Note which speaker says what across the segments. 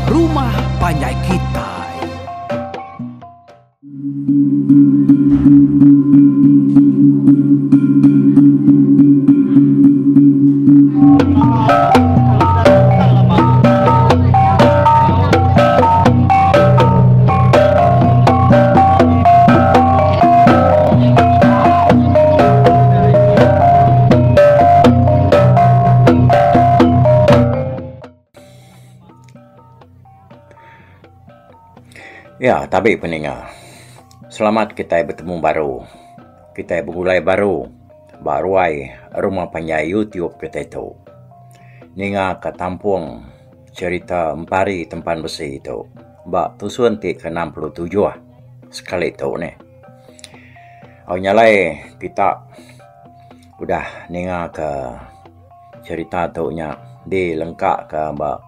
Speaker 1: Rumah Panjai Kitai.
Speaker 2: Ya, tabi peninga. Selamat kitai betemu baru. Kitai begulai baru ba ruai rumah panjai YouTube kitai tu. Ninga ka tampung cherita Empari Tempan Besi tu ba tusun ti ke 67 sekali tu neh. Au nya alai kita udah ninga ka Cherita tu nya dilengka ka ba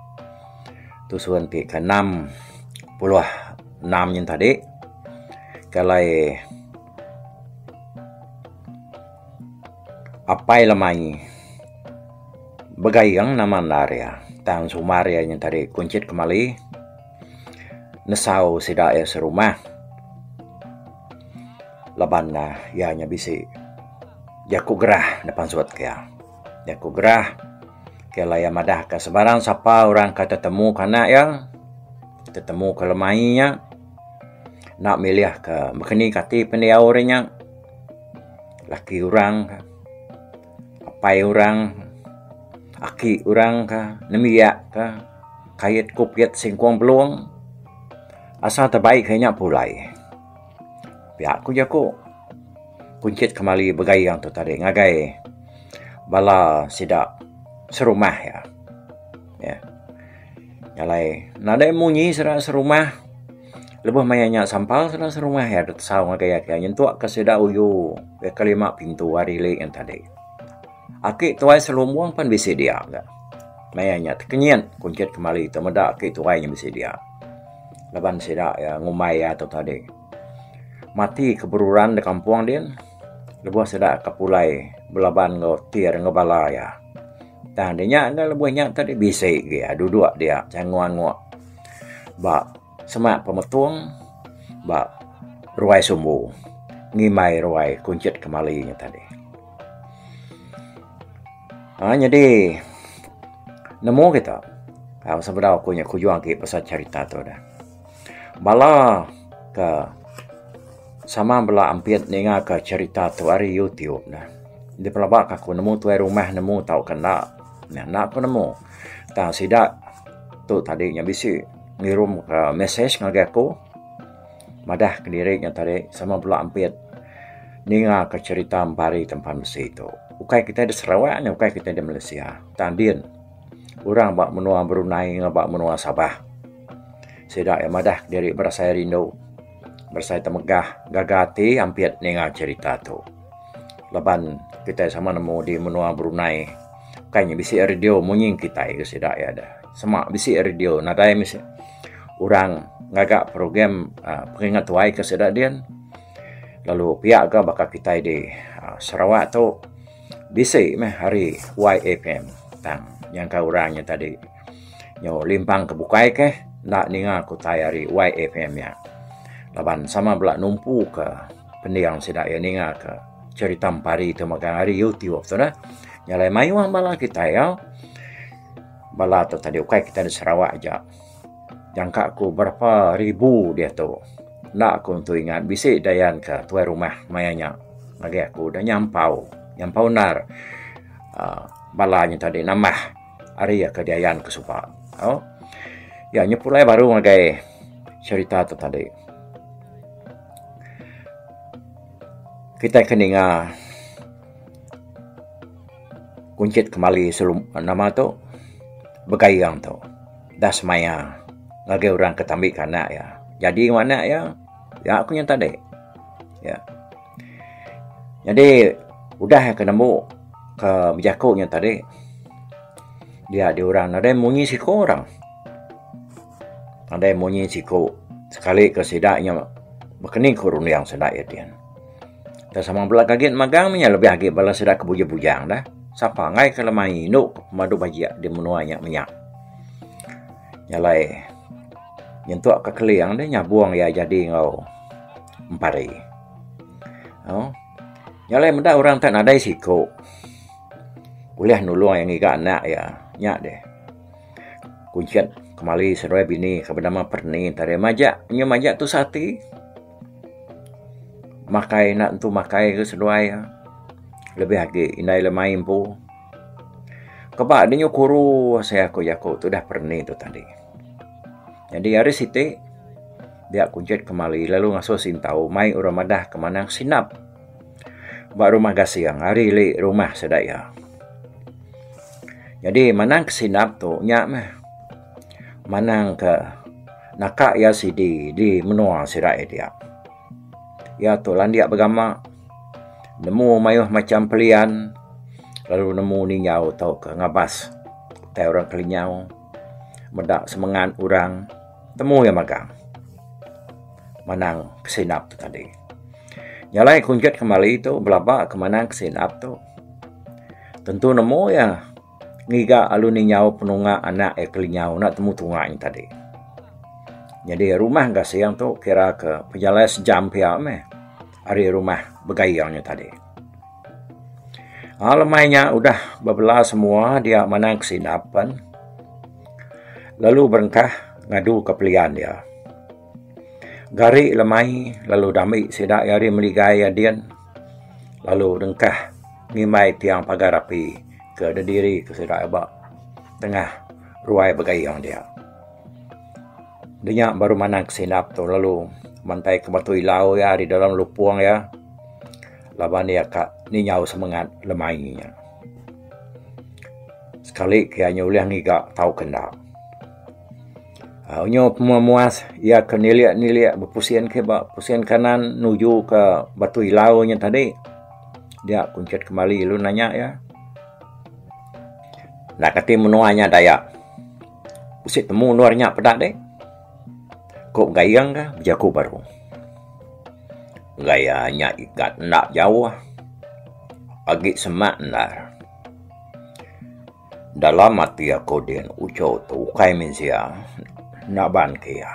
Speaker 2: tusun ti ke 66 nyin tadi ke alai apai lemai begaing nama endar iya tang sumbar iya nyin tadi kunchit kemali nesau sida iya serumah laban iya nya bisi jaku gerah da pansut ke iya. Jaku gerah ke alai iya madah ka sebarang sapa orang ka tetemu ke anak iya tetemu ke lemai nya enda milih ka baka ni kati pendiau orang nya laki orang ka apai orang aki orang ka nembiak ka kait kupit singkong belung asal terbaik ke nya pulai. Pia ku jaku Kunchit kemali begaing tu tadi ngagai bala sida serumah iya. Ya. Alai nadai munyi sida serumah lebuh maya nya sampal sida serumah iya dep tesau ngagai iya nyentuk ke sida uyu ke lima pintu ari ili ngan tadi. Aki tuai selumbung pan bisi dia ga. Maya nya tekenyit Kunchit kemali tu meda aki tuai nya bisi dia. Laban sida iya ngumbai iya tu tadi. Mati keberuran da kampung din lebuh sida ke pulai belaban enggau tir enggau bala iya. Tang da nya ga lebuh nya tadi bisi gi iya duduk dia changuk-anguk ba semak pemetung ba ruai sumbu ngimbai ruai kunchit kemali nya tadi. Aaa nyadi nemu kita sebedau aku nya kujung agi pasal cherita tu dah. Bala ke sama bala ampit ninga ka cherita tu ari YouTube ne. Dipelaba ka aku nemu tuai rumah nemu tauka enda. Enda ku nemu. Tang sida tu tadi nya bisi ngirum ka message ngagai aku madah kediri nya tadi sama bala ampit ninga ka cherita empari tempan besi tu. Ukai kitai da Sarawak ne ukai kitai da Malaysia tang din orang ba menua Brunei enggau ba menua Sabah. Sida iya madah diri berasai rindu, berasai temegah gaga ati ampit ninga cherita tu. Laban kitai sama nemu di menua Brunei kai nya bisi radio munyi kitai ke sida iya deh. Sema bisi radio nadai meh orang ngaga program uhh pengingat tuai ke sida din lalu pia ga baka kitai di uhh Sarawak tu bisi meh ari YFM tang nyangka orang nya tadi. Nyau limpang ke bukai keh enda ninga ku utai ari YFM nya. Laban sama bela numpu ke pending sida iya ninga ke cherita empari tu mega ari YouTube tu neh. Nya alai mayuh bala kitai au bala tu tadi ukai kitai da Sarawak aja. Jangka ku berapa ribu diatu enda ku entu ingat bisi dayan ke tuai rumah maya nya ngagai aku da nyampau nyampau endar uhh bala nya tadi nambah. Ari iya ke diayan ke suba. Au. Iya nya pulai baru ngagai cherita tu tadi. Kitai ke ninga kunchit kemali selum nama tu begaing tu dah semaya ngagai orang ke tambi ke anak iya. Jadi enggau anak iya, iya ku nya tadi. Iya. Nyadi udah iya ke nemu ke bejaku nya tadi dia diorang nadai munyi siku orang. Nadai munyi siku sekali ke sida nya baka ni ku runding sida iya tin. Tang sama bala gagit magang meh nya lebih agi bala sida ke bujang-bujang dah. Sapa enggai ke lemai indu ke pemadu bajik di menua nya menya. Nya alai. Nyentuk ka Keling deh nyabung iya jadi enggau Empari. Au. Nya alai meda orang tak nadai siku ulih nulung iya ngiga anak iya nya deh. Kunchit kemali seduai bini ke benama Perni tadi majak nyu majak tusah ati. Makai enda tentu makai ke seduai iya lebih agi indai lemai empu. Keba ne nyu kuru asai aku jaku tudah Perni tu tadi. Nyadi hari siti dia Kunchit kemali lalu ngasuh Sintau mai orang madah ke manang sinap ba rumah Gasing ari ili rumah sida iya. Nyadi manang ke sinap tu nya meh manang ke naka iya sidi di menua sida iya dia. Iya tu landik begama nemu mayuh macam pelian lalu nemu ninjau tauka ngabas utai orang kelinyau meda semengat orang temu iya magang manang kesinap tu tadi. Nya alai kunjut kemali tu belaba ke manang kesinap tu tentu nemu iya. Ngiga lalu ninjau penunga anak iya kelinyau enda temu tunga nya tadi. Nyadi rumah Gasing tu kira ke pejalai sejam pia meh ari rumah Begayang nya tadi. Aa lemai nya udah bebela semua dia manang kesinap pen lalu berengkah ngadu ke pelian dia. Gari lemai lalu dambi sida iya ari meligai iya din lalu dengkah ngimbai tiang pagar api ke dediri ke sida ba tengah ruai begayung dia. Dinya baru manang kesinap tu lalu mantai ke batu ilau iya ari dalam lupong iya laban iya ka ninjau semengat lemai nya. Sekali ke iya ulih ngiga tauka enda. Nyu pemuas iya ke nilik-nilik bepusin ke ba pusin kanan nuju ke batu ilau nya tadi dia Kunchit kemali lalu nanya iya. Enda kati menua nya Dayak. Bisi temu endur nya peda deh. Ku Gayeng ka bejaku baru. Gaya nya igat enda jauh agi semak endar. Dalam ati aku din uchu tu ukai mensia enda ban ke iya.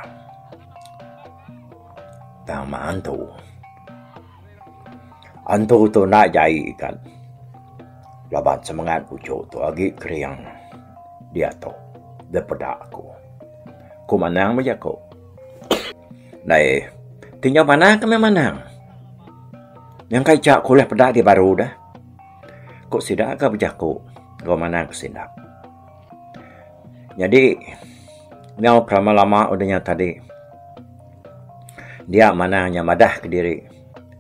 Speaker 2: Tang meh antu. Antu tu enda jai kan laban semengat uchu tu agi kering diatu daripada aku. Ku manang bejaku. Dai tinjau manah ke meh manang. Nyangka ija ku ulih peda ti baru deh. Ku sida ga bejaku enggau manang kesinap. Nyadi nyau ke lama-lama udah nya tadi dia manang nya madah kediri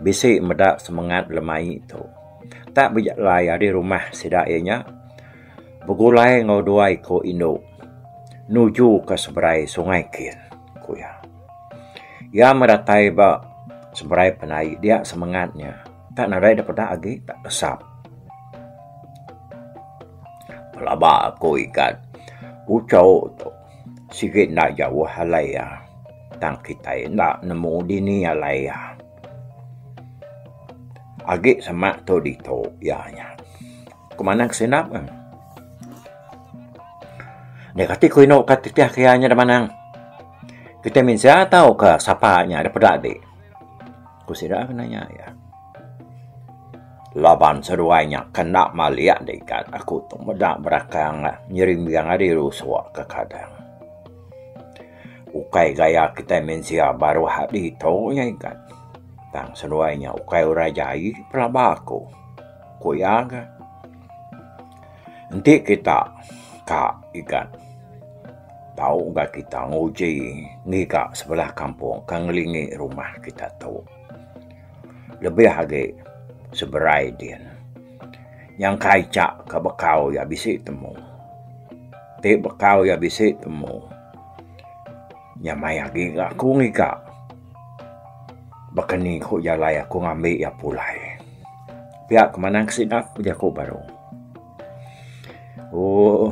Speaker 2: bisi meda semengat lemai tu. Tak bejalai ari rumah sida iya nya begulai enggau dua iku indu nuju ke seberai sungai kin, ku iya. Iya meh datai ba seberai pendai dia semengat nya. Tak nadai da peda agi tak lesap. Pelaba aku igat ucho tu sigi enda jauh alai iya tang kitai enda nemu dini alai iya. Agi semak tu ditu iya nya. Ku manah ke sindap eh. Nya kati ku inu ka titih ke iya nya da manang. Kitai mensia tauka sapa nya da peda adi. Ku sida ke nanya iya. Laban seduai nya ke enda malik dikat aku tu meda berakang nyerimbing ari rusuk kekadang. Ukai gaya kitai mensia baruh adi tu nya ikat. Tang seduai nya ukai orang jai pelaba aku, ku iya ga. Enti kita ka ikat tau ga kita nguji ngiga sebelah kampung ke ngelingi rumah kita tu. Lebih agi seberai din. Nyangka icha ke bekau iya bisi temu. Ti bekau iya bisi temu nyamai agi ga aku ngiga. Baka ni ku jalai aku ngambi iya pulai. Pia ke manang ke sida bejaku baru. Ooh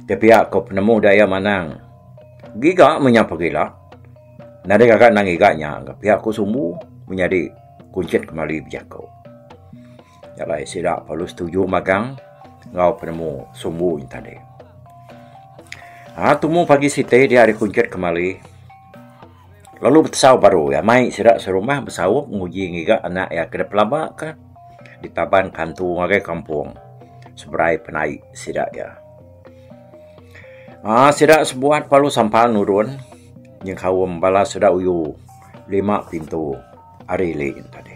Speaker 2: ti pia ko penemu daya manang. Giga meh nya pagila. Nadai gaga nang ngiga nya ga pia ku sumbu menyadi kunchit kemali bejaku. Nya alai sida perlu setuju magang enggau penemu sumbu nya tadi. Aaa tumu pagi siti dia ari kunchit kemali. Lalu betesau baru iya mai sida serumah besaup nguji ngiga anak iya ke dipelaba ka ditaban ka antu ngagai kampung seberai penai sida iya. Aaa sida sebuat perlu sampal nurun nyengkaum bala sida uyu lima pintu ari ili tadi.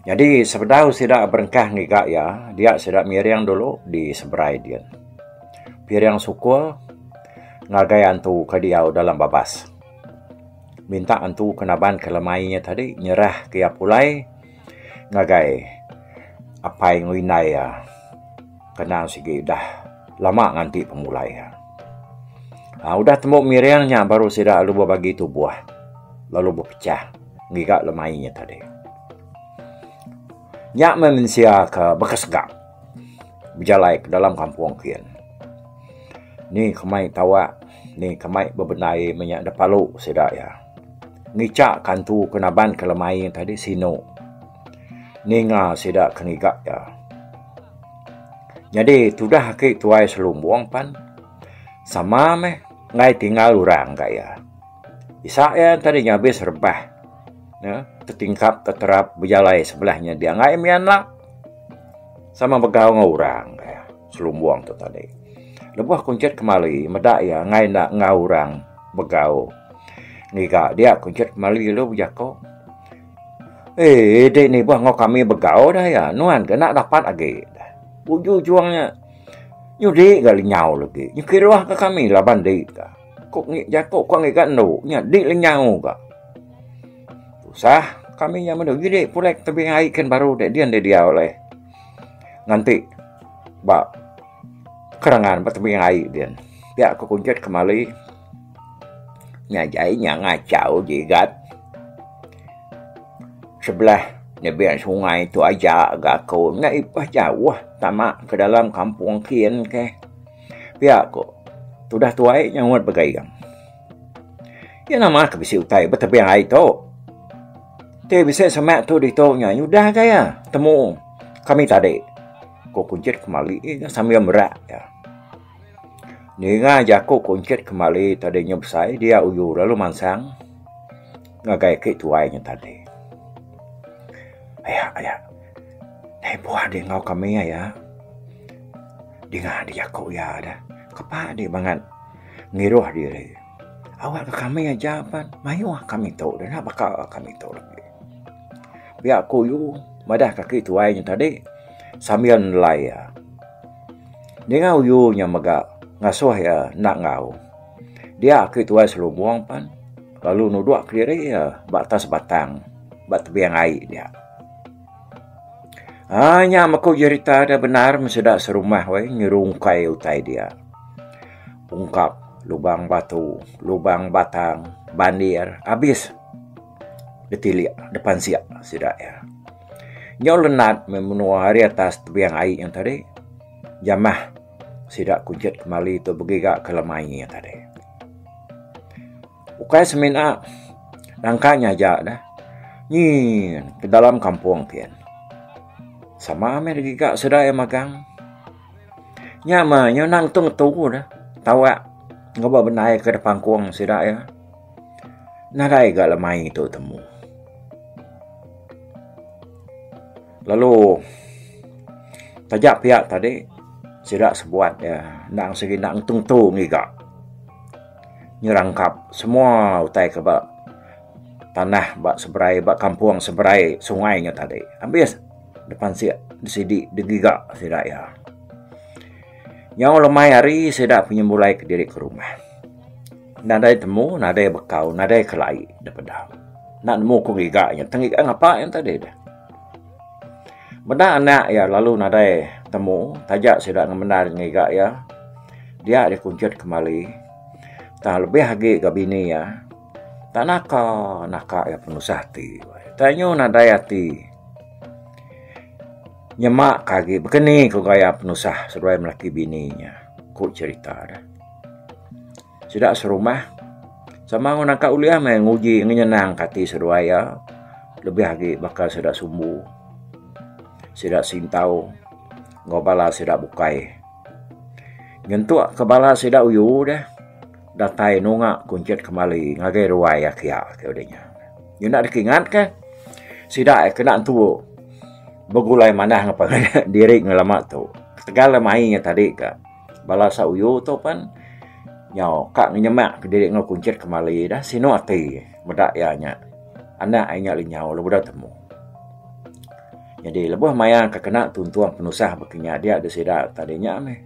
Speaker 2: Nyadi sebedau sida berengkah ngiga iya dia sida miring dulu di seberai din. Piring sukul ngagai antu ke diau dalam babas. Minta antu ke naban ke lemai nya tadi nyerah ke iya pulai ngagai apai enggau indai iya kena sigi udah lama nganti pemulai iya. Aaa udah tembu miring nya baru sida lalu bebagi tubuh lalu bepecah ngiga lemai nya tadi. Nya meh mensia ke bekesegap bejalai ke dalam kampung kian. Ni ke mai tawak ni ke mai bebendai meh nya da palu sida iya. Ngicha ka antu ke naban ke lemai tadi sinu ninga sida ke ngiga iya. Nyadi tudah agi tuai selumbung pan sama meh enggai tinggal orang ga iya. Isa iya tadi ngabis rebah ne tetingkap teterap bejalai sebelah nya dia enggai mih anak sama begau enggau orang ga iya selumbung tu tadi. Lebuh Kunchit Kemali meda iya enggai enda enggau orang begau ngiga dia Kunchit Kemali lalu bejako. Eii dek nibuh enggau kami begau dah iya nuan ke enda dapat agi. Ujung ujung nya nyudi ga lenyau legi. Nyu kiruh ka kami laban dik ka. Ku ngi jaku ku ngiga endu nya dik lenyau ga. Tusah kami nya menu agi dik pulai ke tebing ai kin baru dik din dik diau alai. Nganti ba kerangan ba tebing ai din. Pia ku Kunchit kemali nya jai nya ngachau jigat. Sebelah nebing sungai tu aja ga aku enda ipah jauh tama ke dalam kampung kin keh. Pia ko tudah tuai nyaut begaing. Iya nama ke bisi utai ba tebing ai tu. Ti bisi semak tu ditu nya nyudah ga iya temu kami tadi ko Kunchit kemali sambil merak iya. Ninga jaku Kunchit kemali tadi nya besai dia uyu lalu mansang ngagai ake tuai nya tadi. Aya aya nibuh dih enggau kami aya dinga dih jaku iya deh kepa dih bangat ngiruh diri awak ka kami aja pan mayuh kami tu enda baka kami tu lagi. Pia ku uyu madah ka ake tuai nya tadi sambil nelai iya. Ninga uyu nya mega ngasuh iya enda enggau. Dia ake tuai selubong pan lalu nudok kediri iya ba atas batang ba tebing ai dia. Aaa nya meh ku jerita da bendar meh sida serumah weh nyerungkai utai dia. Ungkap lubang batu, lubang batang, bandir abis ditilik depansik sida iya. Nyau lenat meh menua ari atas tebing ai nya tadi jamah sida kunchit kemali tu begiga ke lemai nya tadi. Ukai semina nangka nya aja neh nyin ke dalam kampung kian. Sama meh digiga sida iya magang. Nya mah nyau nang ngetu ngetu neh tawak enggau ba bendai ke dipangkung sida iya. Nadai ga lemai tu temu. Lalu taja pia tadi sida sebuat iya endang sigi enda ngetu ngetu ngiga nyerangkap semua utai ke ba tanah ba seberai ba kampung seberai sungai nya tadi abis depansik disidi digiga sida iya. Nyau lemai hari sida penyembulai kediri ke rumah. Nadai temu, nadai bekau, nadai kelai da peda. Enda nemu ku ngiga nya. Tang ngiga ngapa nya tadi deh. Meda anak iya lalu nadai temu taja sida ngemendar ngiga iya. Dia dikunchit kemali. Tang lebih agi ga bini iya. Tak naka naka iya penusah ati. Tak nyu nadai ati. Nyema ka agi bekeni ku gaya penusah seduai melaki bini nya ku cherita deh. Sida serumah sama enggau nangka ulih meh nguji ngenyenang ka ati seduai iya lebih agi baka sida sumbu, sida sintau enggau bala sida bukai. Nyentuk ka bala sida uyu deh. datai nunga Kunchit Kemali ngagai ruai iya kiya ke udah nya. Nya enda dikingat ka sida iya kena entu begulai manah enggau pangan diri ngelama tu. Ketegal mai iya tadi ka bala Sa Uyu tu pan nyau ka ngenyemak kediri enggau Kunchit Kemali dah sinu ati meda iya nya anak iya nya lenyau lalu beda temu. Nyadi lebuh maya ke kena tuntung penusah baka nya dia deh sida tadi nya meh.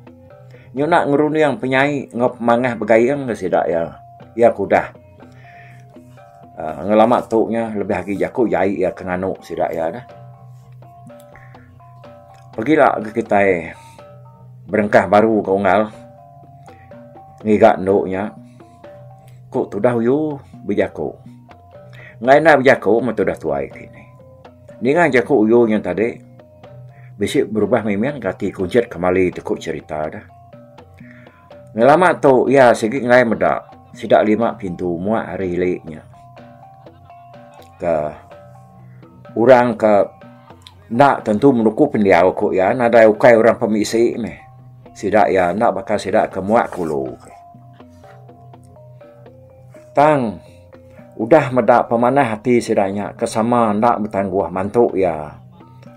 Speaker 2: Nyuna ngerunding penyai enggau pemangah begaing ke sida iya. Iya ke udah uhh ngelama tu nya lebih agi jaku jai iya ke nganu sida iya dah. Pegila ke kitai berengkah baru ke unggal ngiga endo nya ku tudah uyu bejaku. Enggai enda bejaku meh tudah tuai kini. Ninga jaku uyu nya tadi bisi berubah mimit ga ati Kunchit Kemali ti ku cherita deh. Ngelama tu iya sigi enggai meda sida lima pintu muak ari ili nya ke orang ke enda tentu menuku pendiau ku iya nadai ukai orang pemisi meh sida iya enda baka sida ke muak ke ulu. Tang udah meda pemanah ati sida nya ke sama enda betangguh mantu iya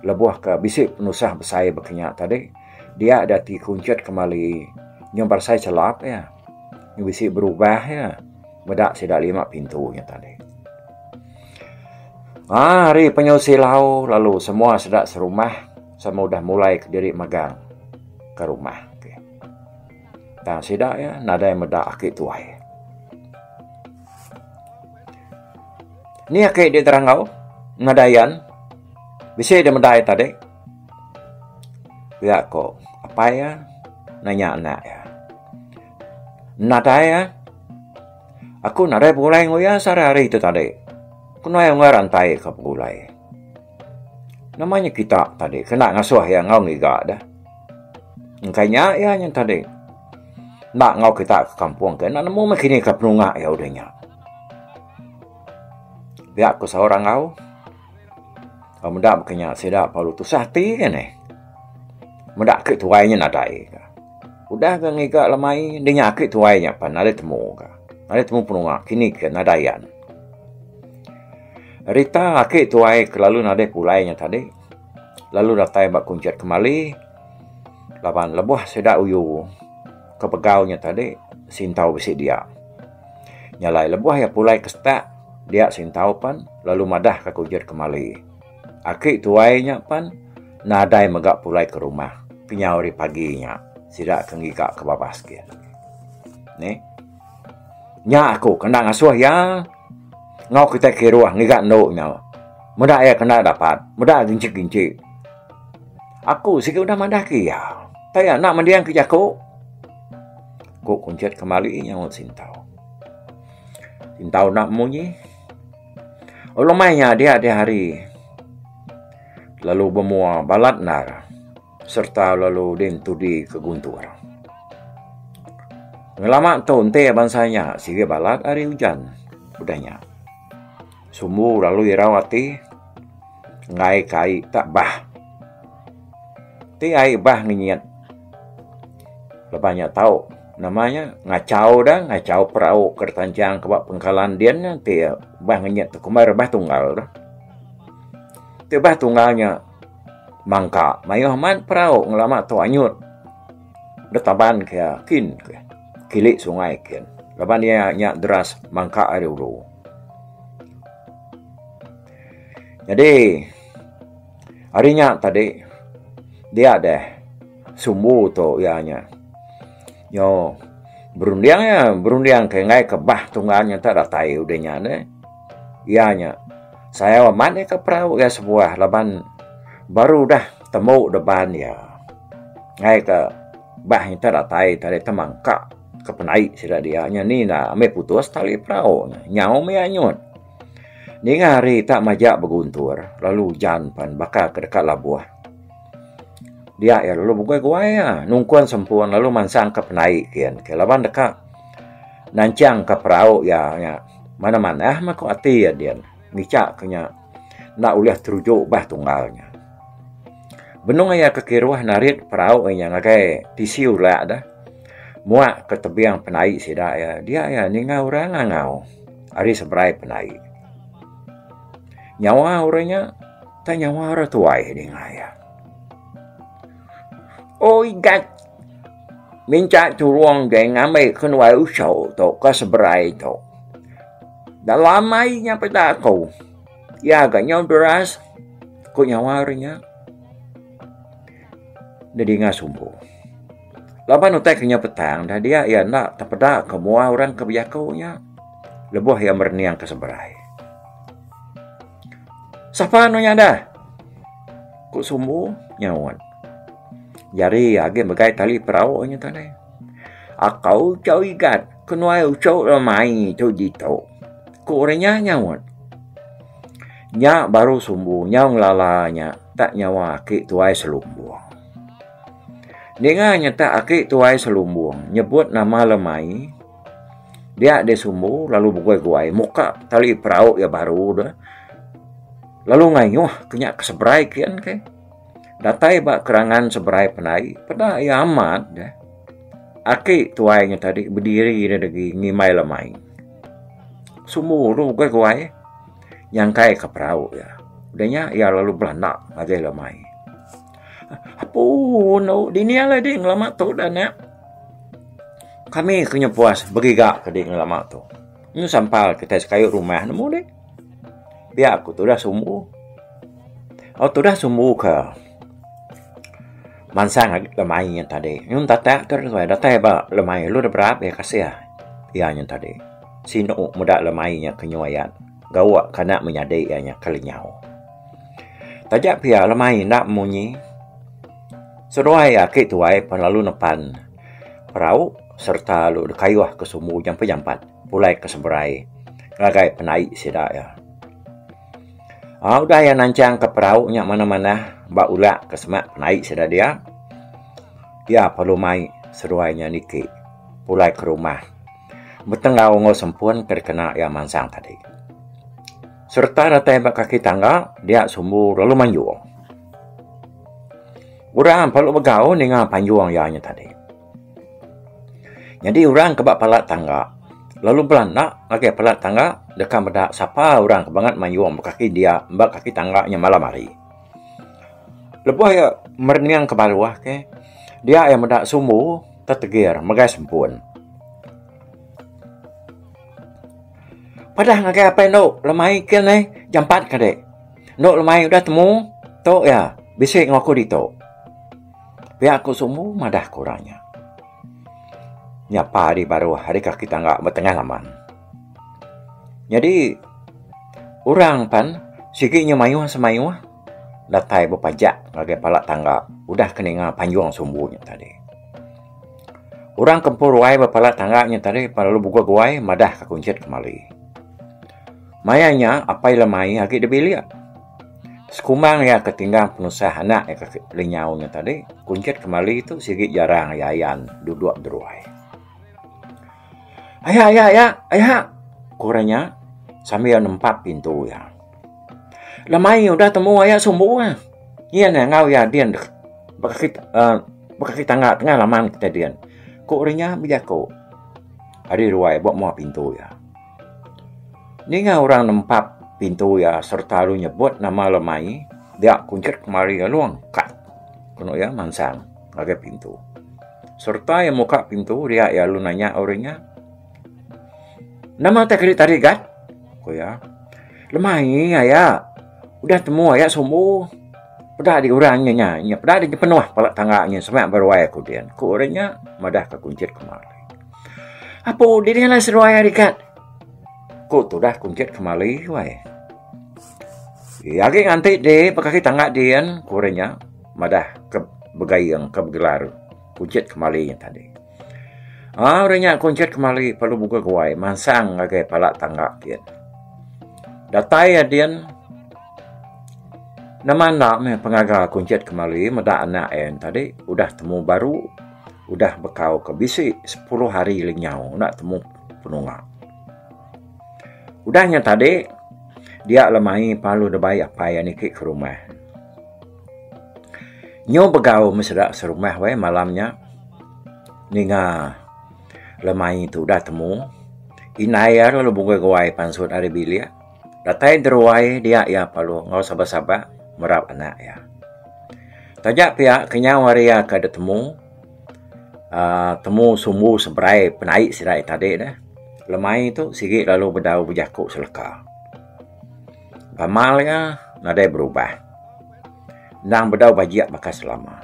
Speaker 2: lebuh ke bisi penusah besai baka nya tadi dia deh ati Kunchit kemali nyau berasai chelap iya nyau bisi berubah iya meda sida lima pintu nya tadi. Aaa hari penyu silau lalu semua sida serumah sama udah mulai kediri magang ke rumah. Tang sida iya nadai meda aki tuai. Ni aki di Teranggau nadai ayan bisi deh meda iya tadi. Pia ko apai iya nanya anak iya. Nadai iya aku nadai begulai enggau iya sehari-hari tu tadi. Ku nuai unggal rantai ka begulai. Nama nya kita tadi kena ngasuh iya enggau ngiga deh. Engka nya iya nya tadi. Enda enggau kita ke kampung ke enda nemu meh kini ka penunga iya udah nya. Pia ku saur anggau. Tau meda baka nya sida perlu tusah ati ke neh. Meda ake tuai nya nadai ka. Udah ga ngiga lemai enda nya ake tuai nya pan nadai temu ka. Nadai temu penunga kini ke nadai ayan. Rita ake tuai ke lalu nadai pulai nya tadi. Lalu datai ba Kunchit Kemali laban lebuh sida uyu ke begau nya tadi Sintau bisi dia. Nya alai lebuh iya pulai ke setak dia Sintau pan lalu madah ka Kunchit Kemali. Aki tuai nya pan nadai mega pulai ke rumah kenyau ari pagi nya sida ke ngiga ke babas gin. Nih. Nya aku kena ngasuh iya enggau kitai kiruh ngiga endo nya. Meda iya kena dapat, meda ginchi-ginchi. Aku sigi udah madah ke iya. Tai iya enda mending ke jaku. Ku Kunchit kemali nyaut Sintau. Sintau enda munyi. Lemai nya dia dih hari lalu bemua balat endar. Sereta lalu dientudi ke guntur. Ngelama tu enti bansa nya sigi balat ari ujan udah nya. Sumbu lalu irau ati enggai ke ai tak bah. Ti ai bah ngenyit lepa nya tau nama nya ngachau da ngachau perau ke ditanchang ke ba pengkalan din nya ti bah ngenyit tu kumbai rebah tunggal tu. Ti bah tunggal nya. Mangka mayuh amat perau ngelama tu anyut deh taban ke iya kin ke kili sungai kin laban iya nya deras mangka ari ulu. Nyadi ari nya tadi dia deh sumbu tu iya nya nyau berunding iya berunding ke enggai ke bah tunggal nya tak datai udah nya deh. Iya nya sayau amat iya ke perau iya sebuah laban baru udah tembu deban iya. Ngagai ke bah nya datai tadi temangka ke penaik sida dia nya ni enda meh putus tali perau nya. Nyau meh anyut. Ninga hari tak majak beguntur lalu ujan pan baka ke deka labuh. Dia iya lalu beguai-guai iya nungkun sempung lalu mansang ke penaik kian ke laban deka nanchang ka perau iya nya. Manah manah meh ku ati iya din ngicha ke nya enda ulih teruju bah tunggal nya. Benung iya ke kiruh narit perau iya nya ngagai tisi ulak deh. Muak ke tebing penai sida iya, dia iya ninga orang ngangau ari seberai penai. Nyawa orang nya tak nyawa orang tuai dinga iya. Oh igat minta tulung deh ngambi ke nuai uchu tu ke seberai tu. Dalam ai nya peda aku. Iya ga nyau deras ku nyawa orang nya. Didinga sumbu. Laban utai ke nyau petang dah dia iya enda tepeda ke mua orang ke bejaku nya lebuh iya merening ke seberai. Sapa anu nya dah? Ku sumbu nyaut. Jari iya agi megai tali perau nya tadi. Akau uchu igat ke nuai uchu lemai tu ditu. Ku orang nya nyaut. Nya baru sumbu nyau ngelala nya tak nyawa aki tuai selumbung. Ninga nyetak aki tuai selumbung nyebut nama lemai dia deh sumbu lalu beguai-guai muka tali perau iya baru deh lalu ngayuh ke nya ke seberai kian ke. Datai ba kerangan seberai penai peda iya amat deh aki tuai nya tadi bediri deh degi ngimbai lemai. Sumbu lalu beguai-guai nyangkai ke perau iya. Udah nya iya lalu belanda ngagai lemai. Apu endo dini alai dih ngelama tu dah anak. Kami ke nyepuas begiga ke dih ngelama tu. Nyu sampal kitai sekayu rumah nemu dih. Pia ku tudah sumbu. Oh tudah sumbu ke mansang agi lemai nya tadi. Nyu tatak tu datai ba lemai lalu deh berap iya kasih iya nya tadi. Sinu meda lemai nya ke nyu ayat gawa ke anak menyadi iya nya ke lenyau. Taja pia lemai enda munyi seduai aki tuai pan lalu nepan perau sereta lalu dikayuh ke sumbu jampat jampat pulai ke seberai ngagai penai sida iya. Aaa udah iya nanchang ke perau nya manah manah ba ulak ke semak penai sida dia iya perlu mai seduai nya niki pulai ke rumah betenggau enggau sempun ke dikena iya mansang tadi. Sereta datai ba kaki tangga dia sumbu lalu manjung. Orang perlu begau ninga panjung iya nya tadi. Nyadi orang ke ba pala tangga lalu belanda ngagai pala tangga deka meda sapa orang ke bangat manjung ba kaki dia ba kaki tangga nya malam hari. Lebuh iya merening ke baruh ke dia iya meda sumbu tetegir megai sempun. Padah ngagai apai endo lemai kin eh jampat ka dek. Endo lemai udah temu tu iya bisi enggau aku ditu. Pia ku sumbu madah ku orang nya. Nyapa ari baruh ari kaki tangga ba tengah laman. Nyadi orang pan sigi nya mayuh semayuh datai bepajak ngagai pala tangga udah ke ninga panjung sumbu nya tadi. Orang ke empu ruai ba pala tangga nya tadi lalu buga guai madah ka kunchit kemali. Maya nya apai lemai agi da bilik. Sekumbang iya ke tinggang penusah anak iya ke lenyau nya tadi, kunchit kemali tu sigi jarang iya ayan duduk deruai. Aya aya aya aya ku orang nya sambil nempap pintu iya. Lemai udah temu aya sumbu ah. Nyin enggau iya din baka uhh Bekaki tangga tengah laman kitai din. Ku orang nya bejaku ari ruai ba mua pintu iya. Ninga orang nempap pintu iya sereta lalu nyebut nama lemai dia kunchit kemari lalu angkat kenu iya mansang ngagai pintu. Sereta iya muka pintu dia iya lalu nanya orang nya, Nama utai keri tadi gat? Ku iya. Lemai aya udah temu aya sumbu. Peda di orang nya nya, nya peda di penuh pala tangga nya semak beruai aku din. Ku orang nya madah ka kunchit kemali. Apu dini alai seduai ari kat. Ku tudah kunchit kemali wai. Iya agi nganti di bekaki tangga din ku orang nya madah ke begaing ke begelar kunchit kemali nya tadi. Aaa orang nya kunchit kemali perlu buka guai mansang ngagai pala tangga din. Datai iya din. Nama enda meh pengaga kunchit kemali meda anak iya tadi udah temu baru udah bekau ke bisi sepuluh hari lenyau enda temu penunga. Udah nya tadi dia lemai parlu dibai apai iya niki ke rumah. Nyu begau meh sida serumah weh malam nya ninga. Lemai tu udah temu. Indai iya lalu bungkui guai pansut ari bilik. Datai deruai dia iya parlu enggau sabak-sabak merap anak iya. Taja pia kenyau ari iya ke ditemu uhh temu sumbu seberai penaik sida iya tadi neh lemai tu sigi lalu bedau bejaku seleka. Gamal iya nadai berubah. Endang bedau bajik baka selama.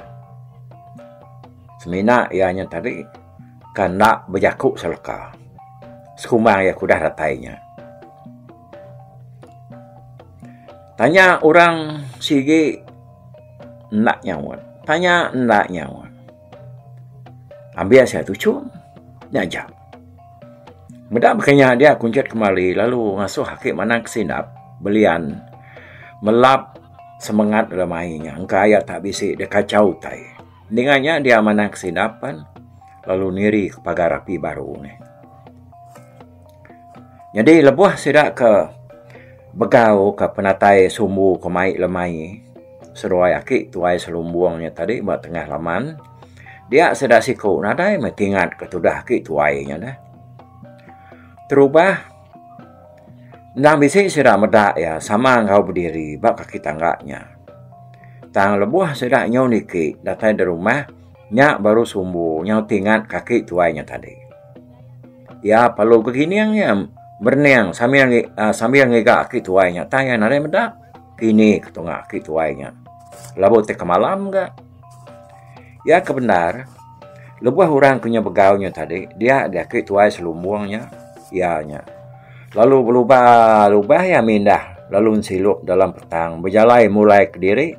Speaker 2: Semina iya nya tadi ke enda bejaku seleka sekumbang iya ke udah datai nya. Tanya orang sigi enda nyaut, tanya enda nyaut. Ambis iya tuchum nya aja. Meda baka nya dia kunchit kemali lalu ngasuh aki manang kesindap belian melap semengat lemai nya engka iya tak bisi dikachau utai. Ninga nya dia manang kesindap pan lalu niri ke pagar api baru nih. Nyadi lebuh sida ke begau ke penatai sumbu ke mai lemai seduai aki tuai selumbung nya tadi ba tengah laman dia sida siku nadai meh tingat ke tudah aki tuai nya neh. Terubah endang bisi sida meda iya sama enggau bediri ba kaki tangga nya. Tang lebuh sida nyau niki datai da rumah nya baru sumbu nyau tingat kaki tuai nya tadi. Iya perlu gegining iya berening sambil uhh sambil ngiga aki tuai nya tang iya nadai meda kini ke tunga aki tuai nya. Lalu ti ke malam ga. Iya ke bendar lebuh orang ke nyau begau nya tadi dia deh aki tuai selumbung nya iya nya lalu belubah lubah iya mindah lalu nsilup dalam petang bejalai mulai kediri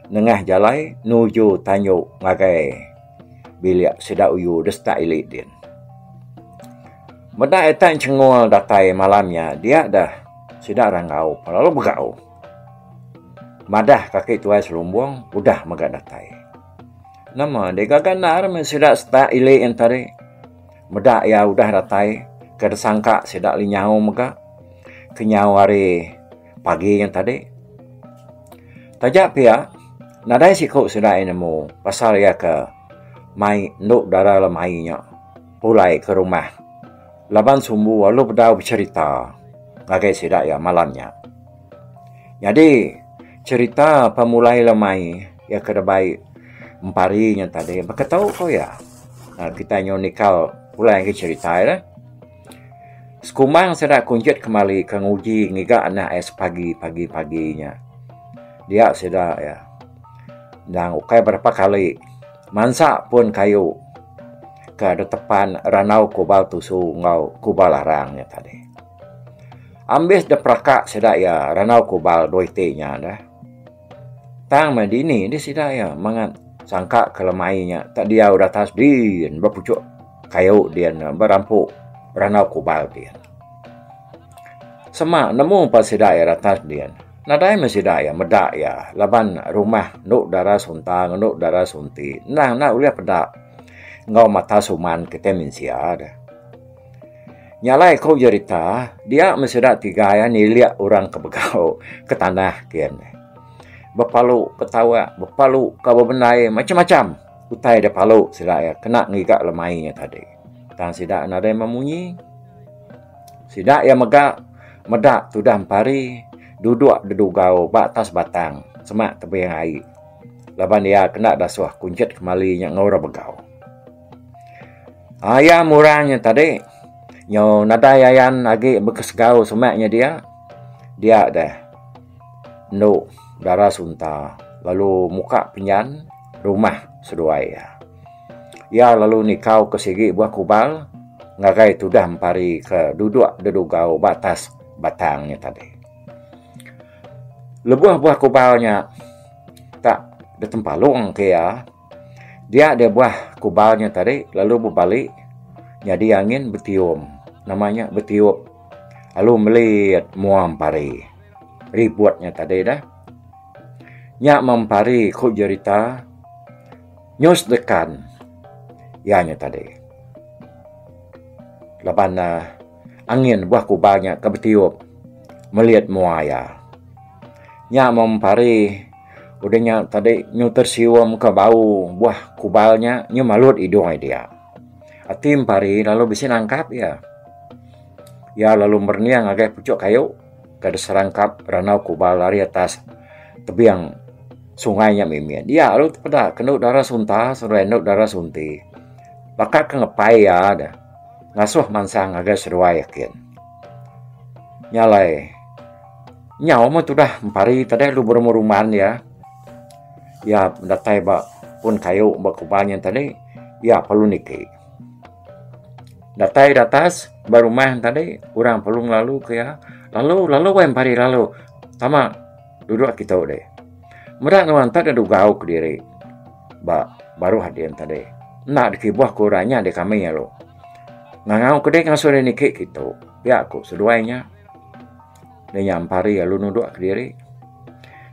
Speaker 2: nengah jalai nuju tanju ngagai bilik sida uyu da setak ili din. Meda ita chengul datai malam nya dia deh sida ranggau lalu begau. Madah kaki tuai selumbung udah mega datai. Nama deh gaga endar meh sida setak ili en tadi. Meda iya udah datai ke disangka sida lenyau mega kenyau hari pagi nya tadi. Taja pia nadai siku sida iya nemu pasal iya ke mai endu dara lemai nya pulai ke rumah laban sumbu lalu bedau becherita ngagai sida iya malam nya. Nyadi cherita pemulai lemai iya ke debai empari nya tadi baka tu ku iya. Kitai nyau nikal pulai agi cherita iya. Sekumbang sida kunchit kemali ke nguji ngiga anak iya sepagi pagi pagi nya. Dia sida iya endang ukai berapa kali mansa pun kayu ke ditepan randau kubal tusu enggau kubal arang nya tadi. Ambis dep raka sida iya randau kubal dua iti nya deh. Tang meh dini deh sida iya mengat sangka ke lemai nya tak diau datas din ba puchok kayu din ba rampu randau kubal din. Sema nemu pa sida iya datas din nadai meh sida iya meda iya laban rumah endo dara sunta enggau endo dara sunti endang enda ulih peda enggau mata suman kitai mensia deh. Nya alai ku jerita, dia meh sida tiga iya nilik orang ke begau ke tanah kin. Bepalu ke tawak, bepalu ke bebendai macam-macam utai da palu sida iya kena ngiga lemai nya tadi. Tang sida nadai memunyi. Sida iya mega meda tudah empari duduk dedugau ba atas batang semak tebing ai laban iya kena dasuh kunchit kemali nya enggau orang begau. Ayam orang nya tadi nyau nadai ayan agi bekesegau semak nya dia, dia deh endu dara sunta lalu muka pinjan rumah seduai iya. Iya lalu nikau ke sigi buah kubal ngagai tudah empari ke duduk dedugau ba atas batang nya tadi. Lebuh buah kubal nya tak ditempalung ke iya. Dia deh buah kubal nya tadi lalu bebali nyadi angin betium nama nya betiup lalu melit mua empari ribut nya tadi deh. Nya meh empari ku jerita nyus dekan iya nya tadi laban ne angin buah kubal nya ke betiup melit mua iya. Nya meh empari. Udah nya tadi nyu tersium ka bau buah kubal nya nyu malut idung ai dia. Ati Empari lalu bisi nangkap iya. Iya lalu merening ngagai puchuk kayu ke diserangkap randau kubal ari atas tebing sungai nya mimit. Dia lalu tepeda ke endu dara sunta seduai endu dara sunti baka ke ngepai iya deh ngasuh mansang ngagai seduai akin. Nya alai nyau meh tudah Empari tadi lalu berumban-rumban iya. Iya datai ba pun kayu ba kubal nya tadi iya perlu niki. Datai da atas ba rumah tadi orang perlu ngelalu ke iya lalu lalu weh empari lalu tama duduk kitu deh. Meda nuan enta deh dugau kediri ba baruh adin tadi. Enda dikibuh ku orang nya deh kami lalu. Ngangau ke deh ngasuh deh niki kitu pia ku seduai nya. Deh nya empari lalu nuduk kediri.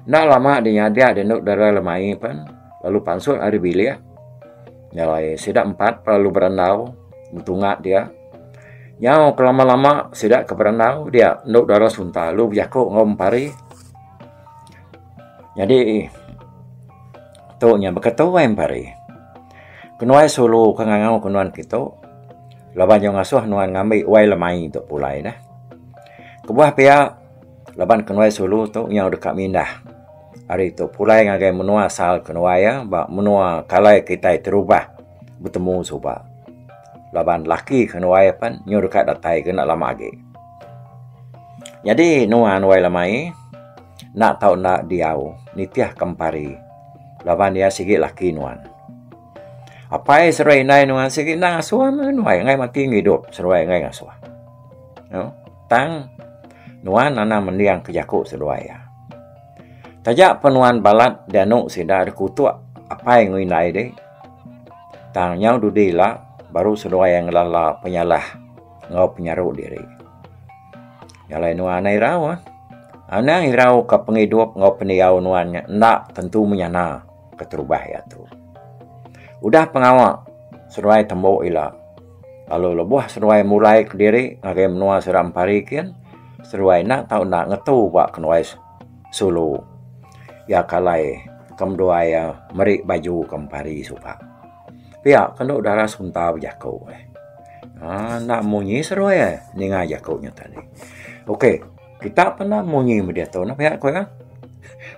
Speaker 2: Enda lama deh nya dia deh endo dara lemai pen lalu pansut ari bilik. Nya alai sida empat lalu berandau betunga dia. Nyau ke lama-lama sida ke berandau dia endo dara sunta lalu bejaku enggau empari. Nyadi tu nya beketu ai empari. Kenuai sulu ke ngangau ke nuan kitu laban nyau ngasuh nuan ngambi wai lemai tu pulai neh. Kebuah pia laban kenuai sulu tu nyau deka mindah ari tu pulai ngagai menua asal kenuai iya ba menua kalai kitai terubah betemu suba. Laban laki kenuai pen nyau deka datai ke enda lama agi. Nyadi nuan wai lemai enda tau enda diau nitih ke empari laban iya sigi laki nuan. Apai seruai indai nuan sigi enda ngasuh meh nuai enggai mati ngidup seruai enggai ngasuh. Tang nuan anang mending ke jaku seduai iya. Taja pun nuan balat dianu sida dikutuk apai enggau indai dih tang nyau dudi ila baru seduai iya ngelala penyalah enggau penyaru diri. Jalai nuan anang irau ah. Anang irau ka pengidup enggau pendiau nuan nya enda tentu menyana keterubah iya tu. Udah pengawa seduai tembu ila lalu lebuh seduai mulai kediri ngagai menua sida empari kin seduai enda tau enda ngetu ba kenuai sulu iya ke alai ke menduai iya meri baju ke empari suba. Pia ke enda dara sebentar bejaku eh. Aaa enda munyi seduai eh ninga jaku nya tadi. Okey kita pun enda munyi meh diatu ne pia ku iya.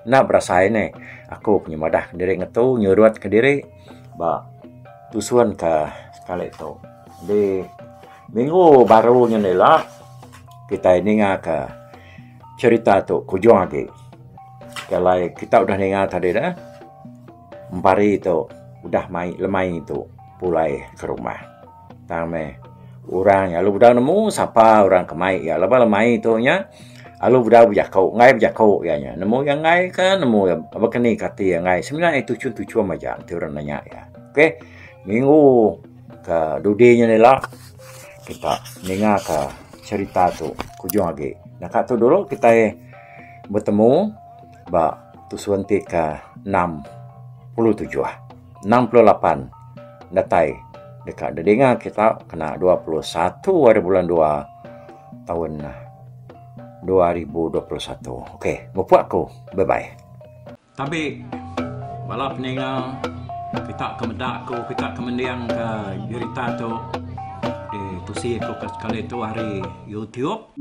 Speaker 2: Enda berasai ne aku penyemadah diri ngetu nyurut kediri ba tusun ka sekali tu. Di minggu baru nyen ila kitai ninga ka cherita tu kujung agi. Alai kita udah ninga tadi ne. Empari tu udah mai lemai tu pulai ke rumah. Tang meh orang nya lalu bedau nemu sapa orang ke mai iya laban lemai tu nya lalu bedau bejaku enggai bejaku iya nya nemu iya enggai ka nemu iya baka ni ka ati iya enggai semina iya tuchum tuchum aja enti orang nanya iya. Okey minggu ke dudi nya ila kita ninga ka cherita tu kujung agi. Naka tu dulu kitai betemu ba tusun ti ke 67 68 datai deka didinga kita kena 21 hari bulan 2 taun 2021. Okey, mupuk aku. Bye bye. Tabi bala peninga kita ke meda aku kita ke mending ke jerita tu di tusi aku ke sekali tu ari YouTube.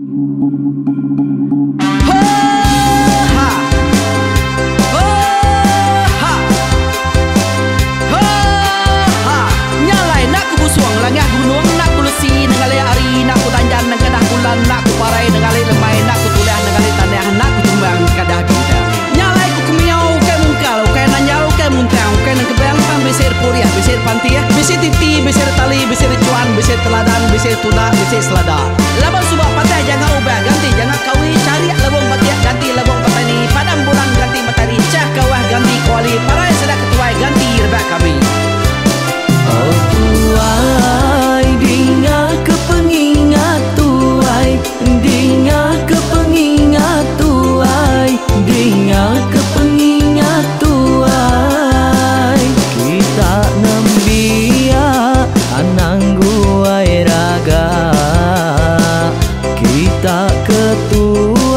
Speaker 1: Nya alai enda ku busung langah gunung enda ku lesi nengali hari enda ku danjan nengkadah bulan enda ku parai nengali lemai enda ku tulah nengali tanah enda ku tumbang nengkadah bintang. Nya alai ku kemiau ukai mungkal ukai nanjal ukai muntang ukai nengkebang tang bisi repurih bisi repantih bisi titi bisi retali bisi rechuan bisi teladan bisi tunda bisi selada. Laban suba patah janga ubah ganti janga kawi charik lebung batik ganti lebung petani padam bulan ganti matahari chah kawah ganti kuali parai sida ketuai ganti rebak kami.
Speaker 3: Oh tuai dinga ke pengingat tuai dinga ke pengingat tuai dinga ke pengingat tuai kita nembiak anang guai raga kita ke tuai.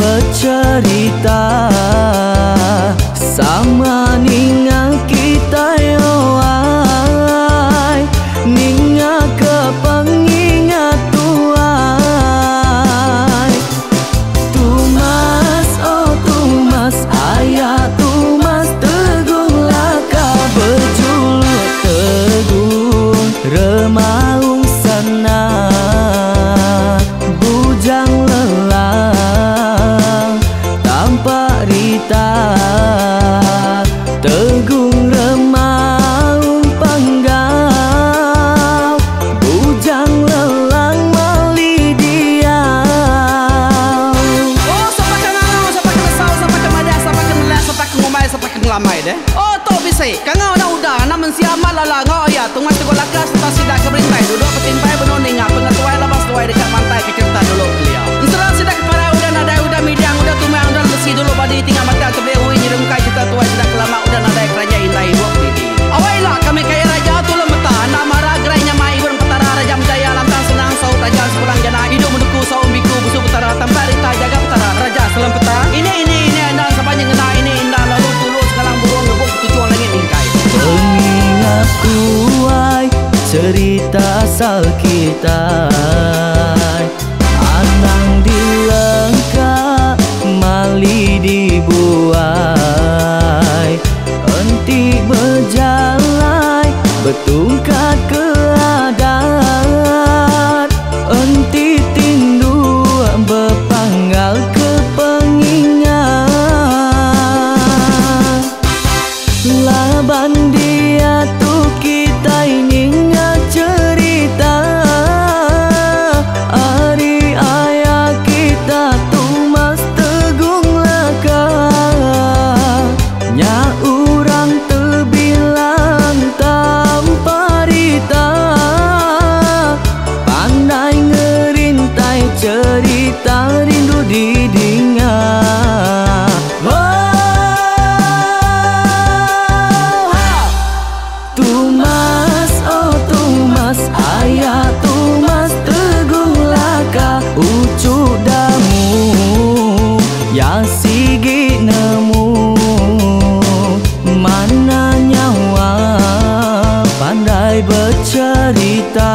Speaker 3: Becerita sama ninga kitai oh ai ninga ke pengingat tuai. Tumas oh Tumas ayah Tumas Tegung Laka berjuluk Tegung Remaung sana bujang lelang tanpa rita. Tegung Remaung Panggau bujang lelang mali diau.
Speaker 1: Oh sapa ke ngangau, sapa ke nesau, sapa ke madah, sapa ke nelah, sapa ke ngumbai, sapa ke ngelamai deh. Oh tu bisi, kangau enda udah, anak mensia amat lala enggau iya Tungas Teguh Laka sereta sida ke berintai duduk betimpai benung ninga pengetuai laban seduai deka mantai ke cherita dulu kelia. Ensera sida ke parai udah nadai udah midang udah tumang udah lesi dulu badi tinggal batang tebeli ui nyerungkai cherita tuai sida ke lama udah nadai keranjai indai ibuk didi. Awai ila kami kaya raja tulung meta enda mara gerai nyamai ibun petara raja menjaya lantang senang saut raja sepulang jana idup menuku saum biku busu petara tampak rita jaga petara raja selempeta ini ini ini enda sapa nyengena ini enda lalu tulu sengalang burung ngebuk ketuchung langit mingkai.
Speaker 3: Pengingat tuai cerita asal kitai anang dilengka mali dibuai enti bejalai betungkat ke adat enti tinduk bepanggal ke pengingat laban diatu kitai ninga cerita ari aya kita Tumas Tegung Laka nya urang tebilang tanpa rita pandai ngerintai cerita rindu didinga. Oh, ha! Tumas, oh Tumas, ayah Tumas Tegung Laka ucu damu ya sigi nemu mana nyawa pandai bercerita.